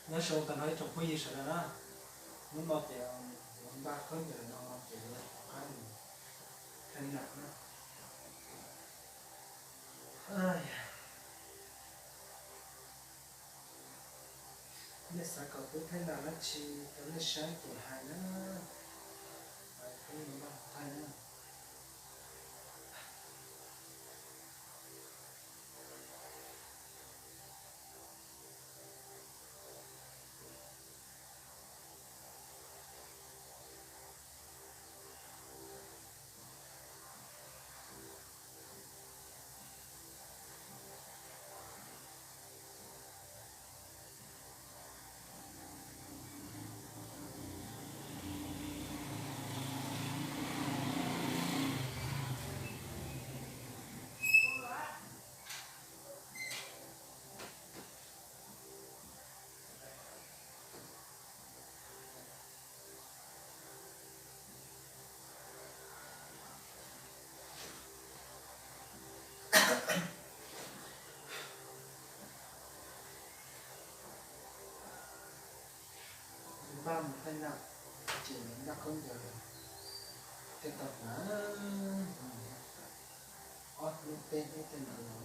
Nyob zoo tag nrho ib tsoom phooj ywg sawv daws na, hnub no ces yuav npaj khaub ncaws no ces yuav rov qab mus thaij nam na. Nej xav kom kuv thaij nam dab tsi rau nej saib ces hais na, kuv mam thaij na. Npaj mus thaij nam, ces npaj khaub ncaws thiaj tau hnav. Ob hnub peb hnub tej no los.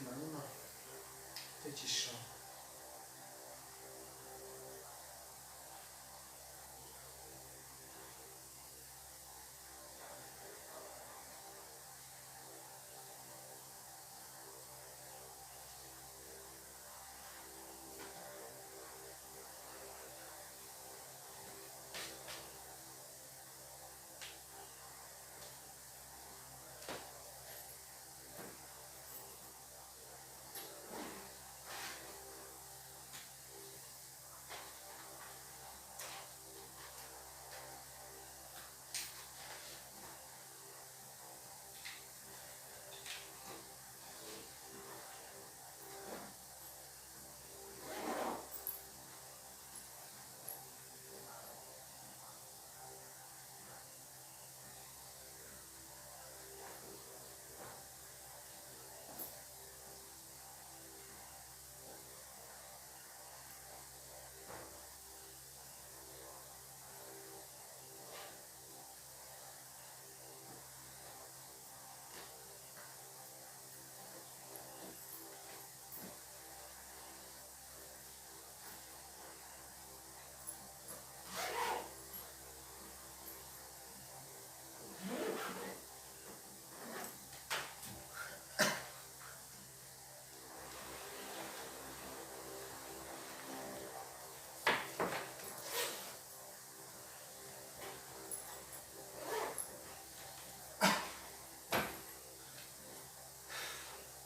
Mas ub no twb tsis so.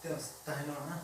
Tej zaum tag no na,